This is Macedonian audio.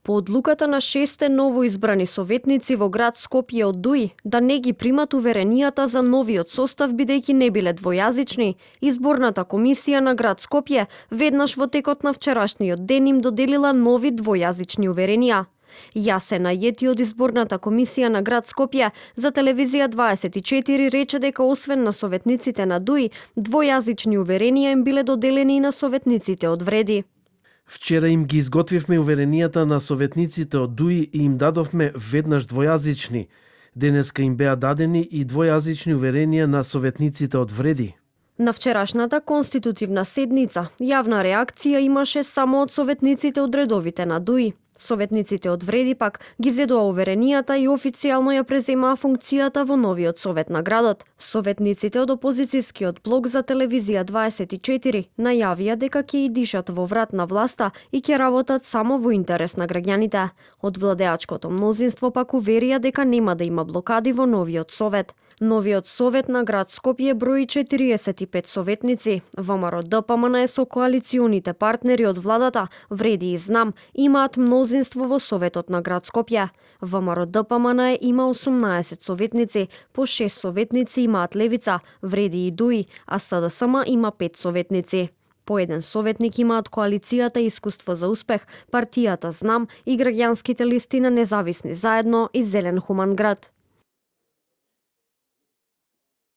По одлуката на 6 новоизбрани советници во град Скопје од ДУИ да не ги примат уверенијата за новиот состав бидејќи не биле двојазични, изборната комисија на град Скопје веднаш во текот на вчерашниот ден им доделила нови двојазични уверенија. Јасен Ајети од изборната комисија на град Скопје за телевизија 24 рече дека освен на советниците на ДУИ, двојазични уверенија им биле доделени и на советниците од Вреди. Вчера им ги изготвивме уверенијата на советниците од ДУИ и им дадовме веднаш двојазични. Денеска им беа дадени и двојазични уверенија на советниците од Вреди. На вчерашната конститутивна седница јавна реакција имаше само од советниците од редовите на ДУИ. Советниците од Вреди пак ги зедоа уверенијата и официјално ја преземаа функцијата во новиот совет на градот. Советниците од опозицијскиот блок за телевизија 24 најавија дека ќе и дишат во врат на власта и ќе работат само во интерес на граѓаните. Од владеачкото мнозинство пак уверија дека нема да има блокади во новиот совет. Новиот совет на град Скопје брои 45 советници. ВМРО ДПМН со коалиционите партнери од владата Вреди и Знам имаат мнозинство во советот на град Скопје. ВМРО ДПМН има 18 советници, по 6 советници имаат Левица, Вреди и ДУИ, а СДСМ има 5 советници. По еден советник имаат коалицијата Искуство за успех, партијата Знам и граѓанските листи на Независни заедно и Зелен Хуман град.